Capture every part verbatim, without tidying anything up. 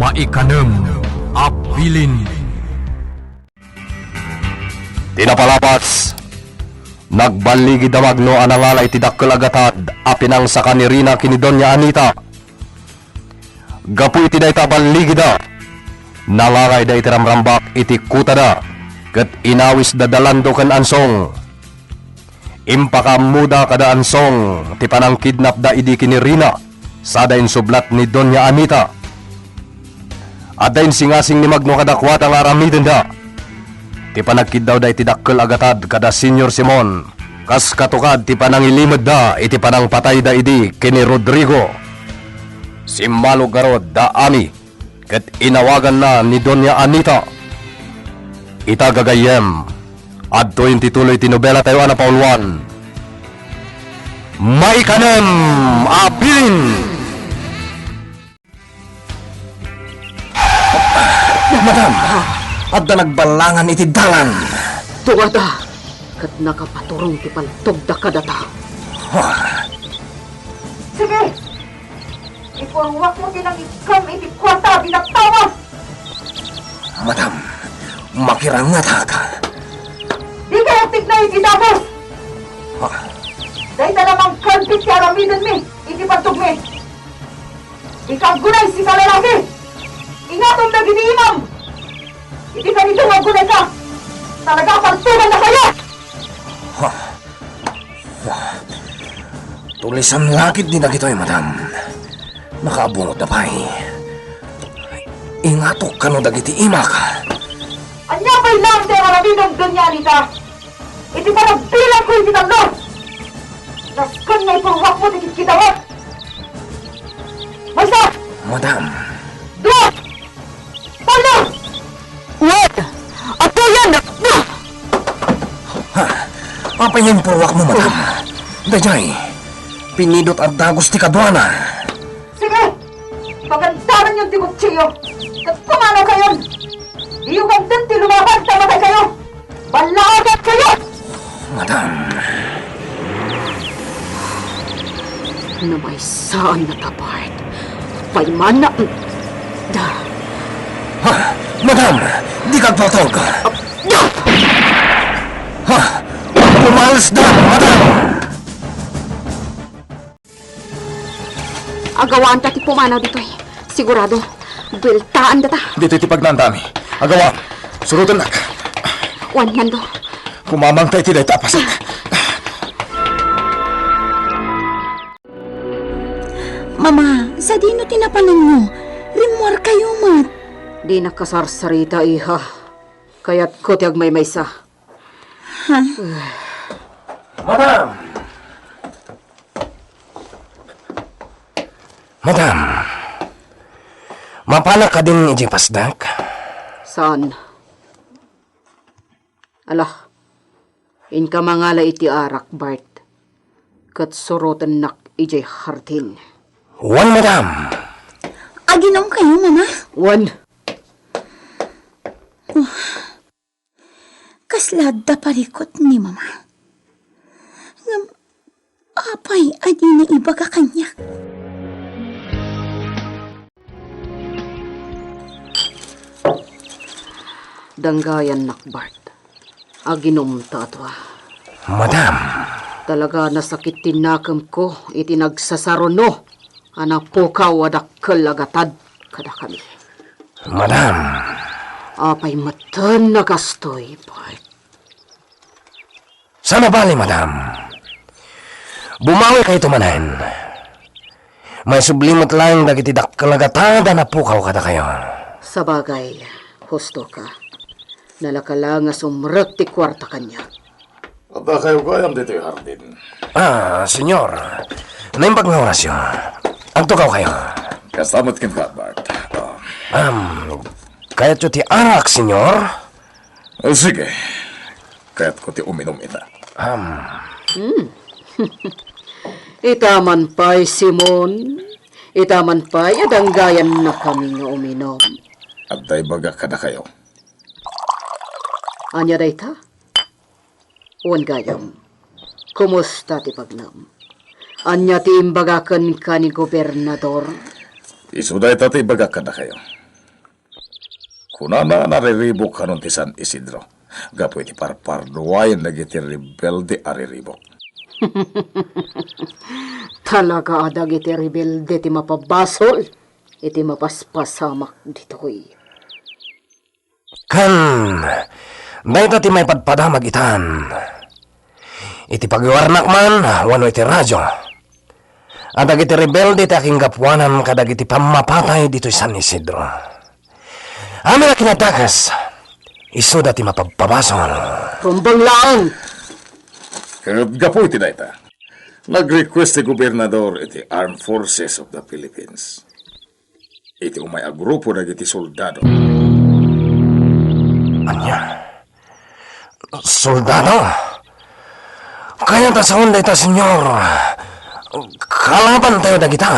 Maikanem a bilin. Ti napalabas, nagballigid a magno a nangala iti dakkel a gatad a pinangsaka ni Rina ken ni Doña Anita. Gapu iti dayta a balligida, nangangayda iti ramrambak iti kutada, ket inawisda da Lando ken Ansong. Impakaammoda kada Ansong ti panangkidnapda idi ken ni Rina, sada insublat ni Doña Anita. Adda insingasing ni Magno kadakuada nga aramidenda ti panagkiddawda iti dakkel a gatad kada Señor Simon, kas katukad ti panangilimedda iti panangpatayda idi ken ni Rodrigo. Simmalog ngarud da Ami ket inawaganna ni Doña Anita. Ita, gagayyem, adtoyen ti tuloy ti nobelatayo a napauluan, Maikanem a Bilin. Madam, adda nagballangan iti dalan. Tungada, ket nakapaturong ti paltogda kadata. Ah. Sige! Ipurruakmo ti nangikkam iti kuarta a binattawa! Madam, makirangatak. Dikay agtikna iti dagus! Ah. Dayta la mangkalbit ti aramidenmi iti pantogmi. Dika aggunay, sika lalaki! Ingatom dagiti imam! Idi kaniton nga aggunayka, talaga a paltogannakayo! Ha? Tulisan la ketdi dagitoy, madam. Nakaabungotda pay. Ingatok kano dagiti imak. Ania pay laeng ti aramidem, Doña Anita? Iti panagbilangko iti tallo, nasken nga ipurruakmo ti kitkitawek. Maysa! Madam. Dua! Tallo! Wen! Adtoyen! Ha? Apay nga impurruakmo, madam? Daydiay, pinidot a dagus ti kaduana. Sige! Pagandaranyon ti kutsilio ket pumanawkayon! Diyo kanten ti lumaban ta mataykayo! Ballaagankayo! Madam. Namaysaannata, Bart. Paymanna. Da. Ha? Madam, dika agpatog. Da! Ha? Pumalasda, madam! Agawaanta ti pumanaw ditoy. Sigurado, bueltaandata. Ditoy ti pagnaanda, Ami. Agawam. Surotennak. Wen, Nando. Kumamangta iti dayta a paset. Mama, sadino ti napananmo? Rimmuarkayo met. Dinak kasarsarita, iha. Kayatko ti agmaymaysa. Ha? Madam! Madam, mapanak kadin idiay pasdak? Saan? Ala, inka mangala iti arak, Bart, ket surotennak idiay hardin. Wen, madam. Aginomkayo, mama? Wen. Kasla adda parikut ni mama. Ngem apay a dina ibaga kaniak? Danggayannak, Bart. Aginomta a dua. Madam. Talaga nasakit ti nakemko iti nagsasaruno a napukaw a dakkel a gatad kadakami. Madam. Apay metten a kastoy, Bart? Saan a bale, madam. Bumawikayto manen. Maisubli met laeng dagiti dakkel a gatad a napukaw kadakayo. Sabagay, husto ka. Nalaka la nga sumrek ti kuarta kaniak. Adda kayo gayam ditoy hardin. Ah, senyor. Naimbag nga orasyo. Agtugawkayo. Kasta met kenka, Bart. Ah. Um, kayatyo ti arak, senyor? Eh, sige. Kayatko ti uminom ita. Um. Hmm. Ita man pay, Simon. Ita man pay, a danggayannakami nga uminom. Adda ibaga kadakayo. Ania dayta? Wen gayam, kumusta ti pagnem? Ania ti imbaga kenka ni Gobernador? Isu dayta ti ibagak kadakayo. Kunana a nariribuk kanon ti San Isidro gapu iti parparduayen dagiti rebelde a riribuk. Talaga a dagiti rebelde ti mapabasol iti mapaspasamak ditoy. Ken dayta ti maipadpadamag itan. Iti pagiwarnak man wenno iti radio, a dagiti rebelde ti akinggapuanan kadagiti pammapatay ditoy San Isidro. Amin a kinadakes, isuda ti mapabpabasol. Rumbeng laeng! Ket gapu iti dayta, nag-request ti gobernador iti Armed Forces of the Philippines iti umay a grupo dagiti soldado. Ania? Soldado? Kayat a saon dayta, Senyor. Kalabantayo dagita.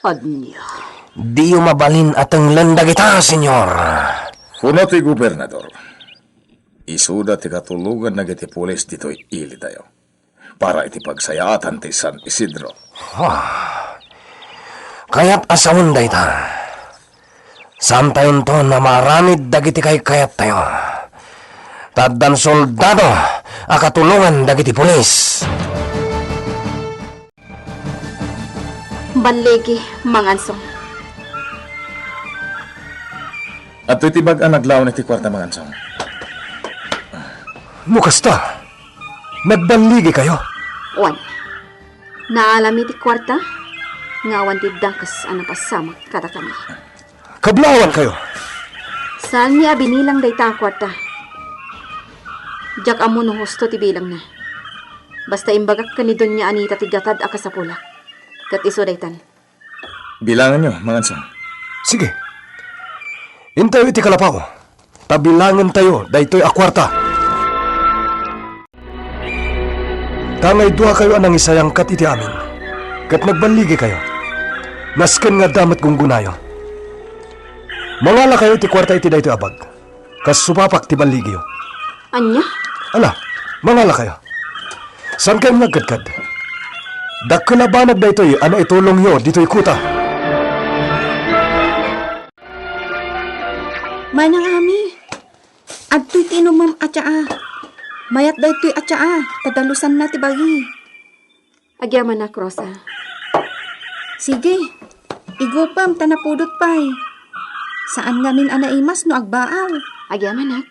Ania? Diyo mabalin a tenglen dagita, Senyor. Kuna ti gobernador, isuda ti katulongan dagiti pulis ditoy ilitayo para iti pagsayaatan ti San Isidro. Ah, kayat a saon dayta. Saantayonton a maaramid dagiti kaykayattayo. Ta addan soldado a katulongan dagiti pulis. Balligi, Mangansong. Adtoy ti bag-a naglaon iti kuarta, Mangansong. No kasta, nagballigikayo? Wen. Naalami ti kuarta nga awan ti dakes a napasamak kadakami. Kablawankayo. Saanmi a binilang dayta a kuarta. Diak ammo no husto ti bilangna. Basta imbagak ken ni Doña Anita ti gatad a kasapulak. Ket isu daytan. Bilanganyo, Mangansong. Sige. Intayo iti kalapaw, ta bilangentayo daytoy a kuarta. Ta nga iduakayo a nangisayangkat iti amin, ket nagballigikayo, nasken nga adda met gunggonayo. Mangalakayo iti kuarta iti daytoy a bag, kas supapak ti balligiyo. Ania? Ala, mangalakayo. Saankayon nga agkadkad. Dakkel a banag daytoy a naitulongyo ditoy kuta. Manang Ami, adtoy ti inumam a tsaa. Mayat daytoy a tsaa, ta dalusanna ti bagi. Agyamanak, Rosa. Sige, igupem ta napudot pay. Saan ngamin a naimas no agbaaw. Agyamanak.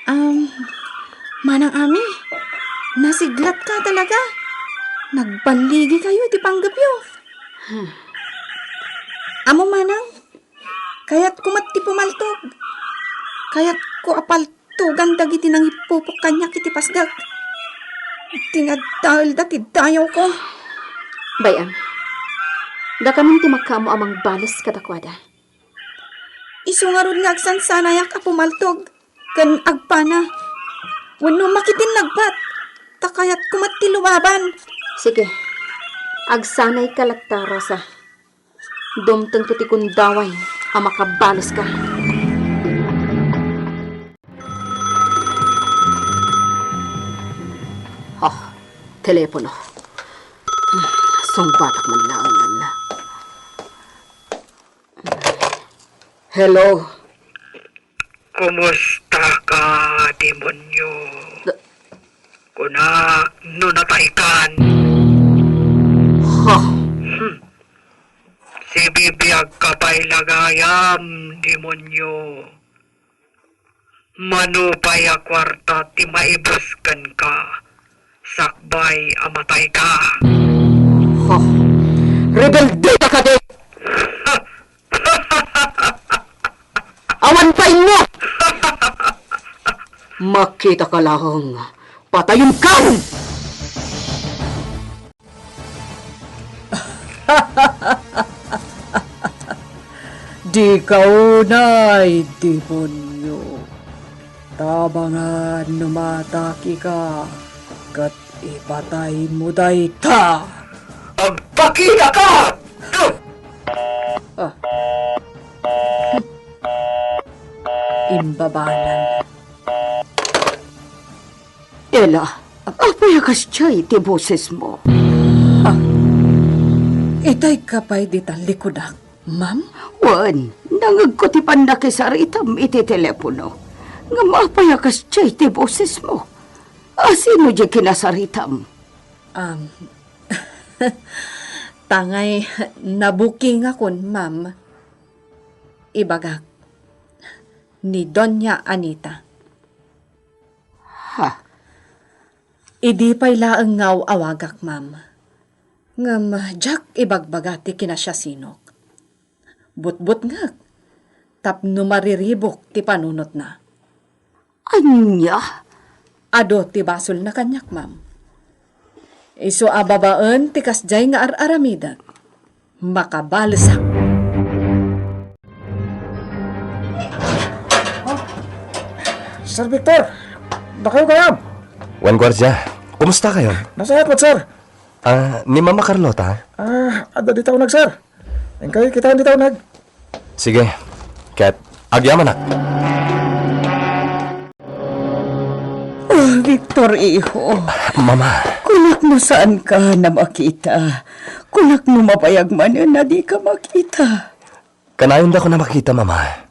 Um, Manang Ami, nasiglatka talaga. Nagballigikayo iti panggepyo. Hmm. Amo, Manang, kayatko met ti pumaltog. Kayatko a paltogan dagiti nangippupok kaniak iti pasdek. Tinaddaelda ti dayawko. Bay-am, dakamin ti makaammo a mangbales kadakuada. Isu ngarud nga agsansanayak a pumaltog ken agpana wenno makitinnagbat, ta kayatko met ti lumaban. Sige, agsanayka latta, Rosa. Dumtengto ti gundaway a makabaleska. Ah, telepono. Sungbatak man laengen. Hello? Kumusta ka, demonyo? Da- Kuna no nataykan. Ha? Hmm. Sibibiag ka pay la gayam, demonyo. Mano pay a kuarta ti maibus kenka, sakbay a matayka. Ha? Rebeldeka kadi? Awan pay mo! Makitaka laeng, patayonka! Dika unay, demonyo. Tabangan no maataki ka, ket ipataymo dayta. Agpakita ka! Ah. Imbabanan. Ella, apay a kasdiay ti bosesmo? Ah. Itayka pay dita likudak, ma'am? Wen, nangegko ti pannakisaritam iti telepono. Ngem apay a kasdiay ti bosesmo? A sino diay kinasaritam? Um, tangay nabukingakon, ma'am. Ibagak, ni Doña Anita. Ha? Idi pay laeng nga aw-awagak, ma'am. Ngem diak ibagbaga ti kinasiasinok. Butbutngek tapno mariribuk ti panunotna. Ania? Adu ti basolna kaniak, ma'am. Isu a babaen ti kasdiay nga ar-aramidek, makabalesak. Sir Victor, dakayo gayam? Wen, Guardia, kumusta kayo? Nasayaat met, sir. Ah, ni Mama Carlota? Ah, adda dita uneg, sir. Inkay kitaen dita uneg. Sige. Ket, agyamanak. Oh, Victor, iho. Mama. Kunak no saanka a makita. Kunak no mabayag manen a dika makita. Kanayondak a makita, Mama.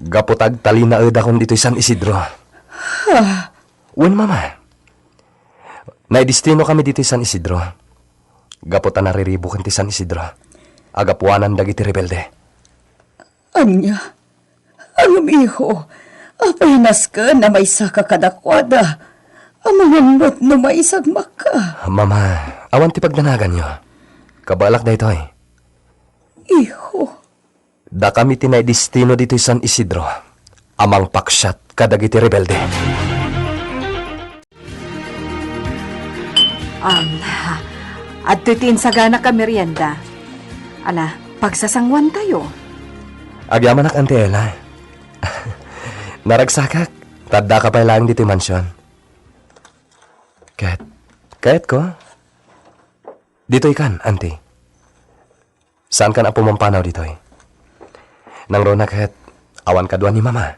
Gapu ta agtalinaedakon ditoy San Isidro. Ha? Wen, Mama. Naidestinokami ditoy San Isidro. Gapu ta nariribuken ti San Isidro a gapuanan dagiti rebelde. Ania? Ngem, iho, apay nasken a maysaka kadakuada? Amangan met no maisagmakka. Mama, awan ti pagdanaganyo. Kabaelak daytoy. Iho. Dakami ti naidestino ditoy San Isidro a mangpaksiat kadagiti rebelde. Um, adtoy ti insaganak a merienda. Ala, pagsasanguantayo. Agyamanak, Auntie Ella. Naragsakak, ta addaka pay laeng ditoy mansion. Ket, kayatko. Ditoy kan, Auntie. Saankan a pumampanaw ditoy. Nangruna ket awan kadua ni Mama.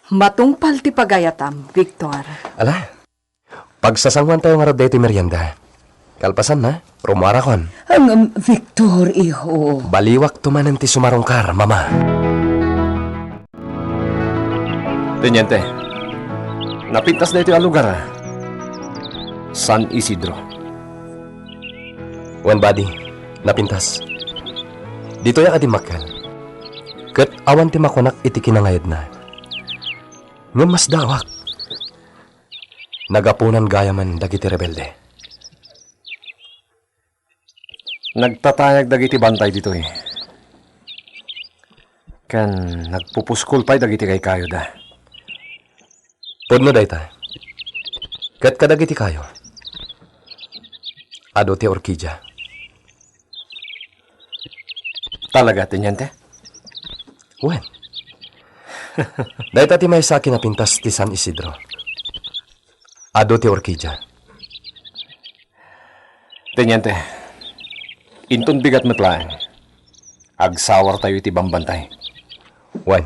Matungpal ti pagayatam, Victor. Ala, pagsasanguantayo ngarud daytoy merienda. Kalpasanna, rumuarakon. Ngem, Victor, iho. Baliwakto manen ti sumarungkar, Mama. Teniente, napintas daytoy a lugar, a? San Isidro. Wen, Buddy, napintas. Ditoy a dimmakkel. Ket awan ti makunak iti kinangayadna. Ngem masdaawak. Nagapunan gayamen dagiti rebelde. Nagtatayag dagiti bantay ditoy. Ken nagpupuskol pay dagiti kaykayoda. Pudno dayta. Ket kadagiti kayo, adu ti orkidia. Talaga, Teniente? Wen. Dayta ti maysa a kinapintas ti San Isidro. Adu ti orkidia. Teniente, inton bigat met laeng, agsawartayo iti bambantay. Wen,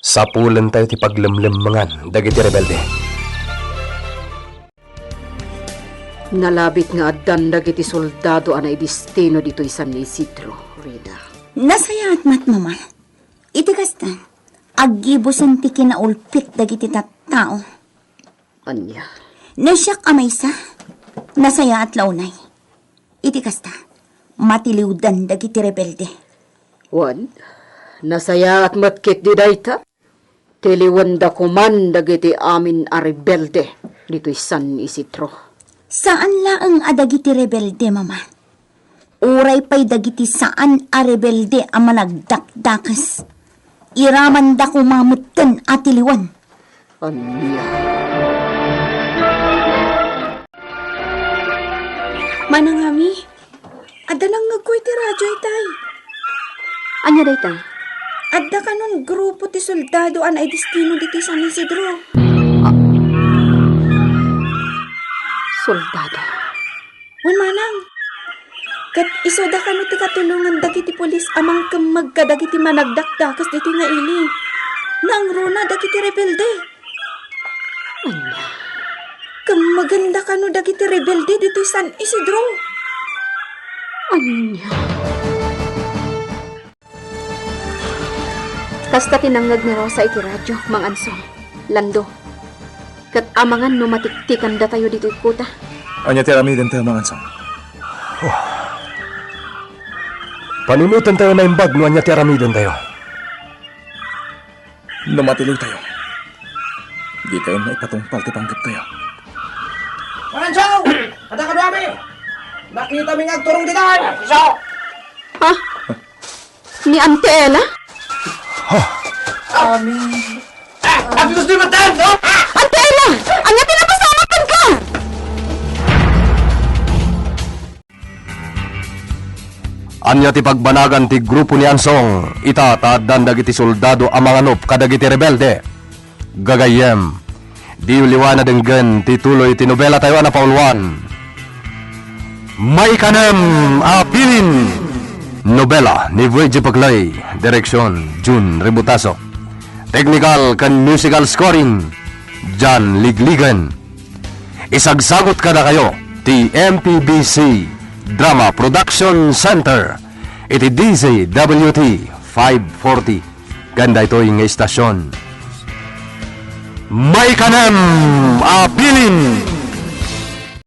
sapulentayo ti paglemlemmengan dagiti rebelde. Nalabit nga addan dagiti soldado a naidestino ditoy San Isidro, Rina. Nasayaat met, Mama. Iti kasta, aggibusen ti kinaulpit dagiti tattao. Ania? No siak a maysa, nasayaat la unay. Iti kasta, matiliwdan dagiti rebelde. Wen, nasayaat met ketdi dayta. Tiliwenda koman dagiti amin a rebelde ditoy San Isidro. Saan laeng a dagiti rebelde, Mama. Uray pay dagiti saan a rebelde a managdakdakas, iramanda koma metten a tiliwen. Ania? Manang Ami, adda nangngegko iti radio itay. Ania dayta? Adda kanon grupo ti soldado a naidestino ditoy San Isidro. Ah. Soldado. Wen, manang. Ket isuda kano ti katulongan dagiti pulis a mangkemmeg kadagiti managdakdakas ditoy nga ili. Nangruna dagiti rebelde. Ania? Kemmegenda kano dagiti rebelde ditoy San Isidro. Ania? Kasta ti nangngeg ni Rosa iti radio, Mang Ansong, Lando. Ket amangan no matiktikan datayo ditoy kuta. Ania ti aramidentayo, Mang Ansong? Oh. Panunotentayo naimbag no ania ti aramidentayo. No matiloytayo, ditayo maipatungpal ti panggeptayo. Mang Ansong! Adda kaduami! Nakitami nga agturong dita! Iso! Ha? Ni Auntie Ella? Amin. Ah, aglustoy man tayo, no? Auntie Ella! Ania ti napasamatenka? Ania ti pagbanagan ti grupo ni Ansong? Ita ta addan dagiti soldado a manganup kadagiti rebelde. Gagayyem, diyo liwan a denggen ti tuloy ti nobelatayo a napauluan, Maikanem a Bilin. Nobela ni Virgie Paclay, direksyon Jun Ributaso. Technical ken musical scoring, John Ligligen. Isagsagut kadakayo ti M P B C Drama Production Center iti D Z W T five forty ken daytoy nga istasyon. Maikanem a Bilin.